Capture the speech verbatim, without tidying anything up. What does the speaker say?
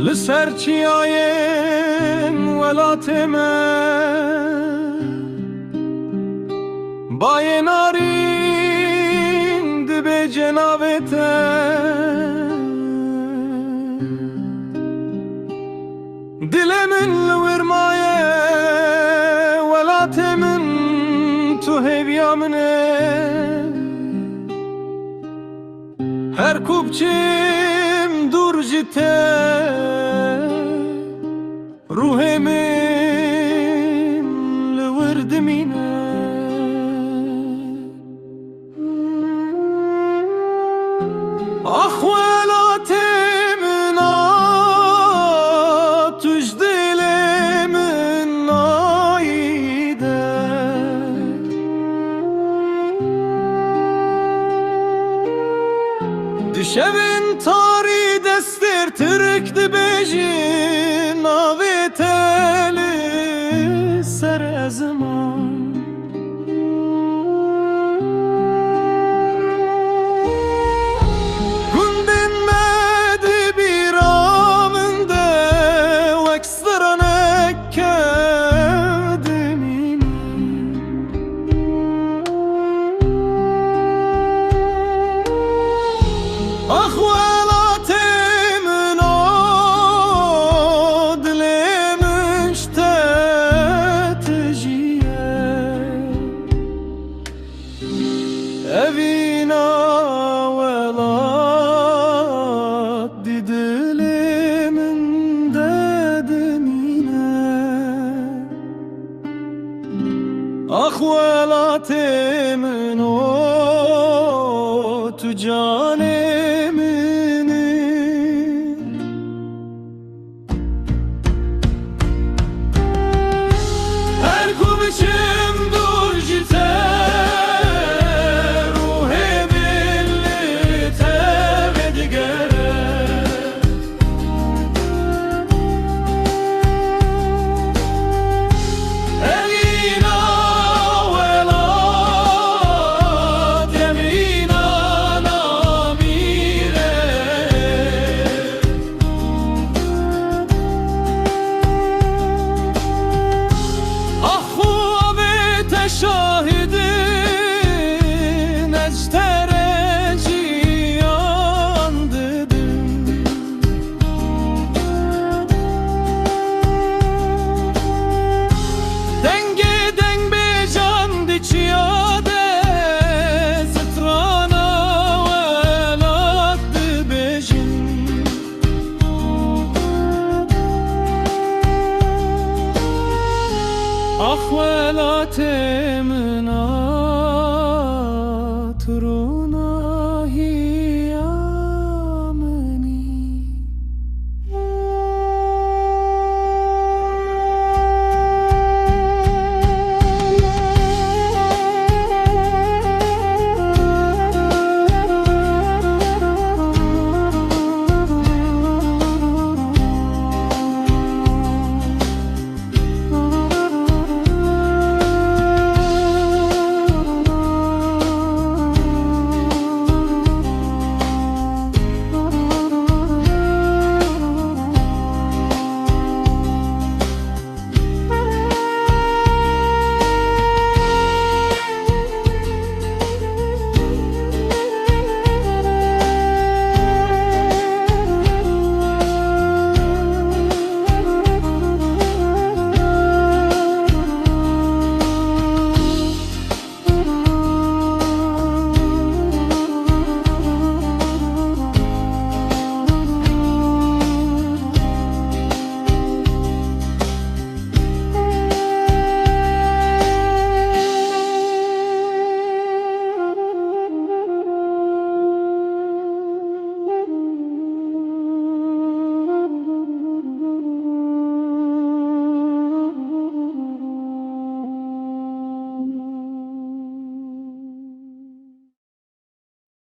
Li ser çiyayên welatê me, bayê narîn dibêje navê te. Dilê min li wir maye, welatê min, tu hêviya min e. Her ku biçim dûr ji te, ruhê min li wir dimîne. Ax welatê min a, tu ji dilê min nayî de. Di şevên tarî destêr Tirk dibêjin navê te li ser ezman. Gundên me di bîra min de wek stranek dimînin. Ax welatê min o, dilê min ji te tijî ye. Evîna welat di dilê min de dimîne. Ax welatê min o, tu canê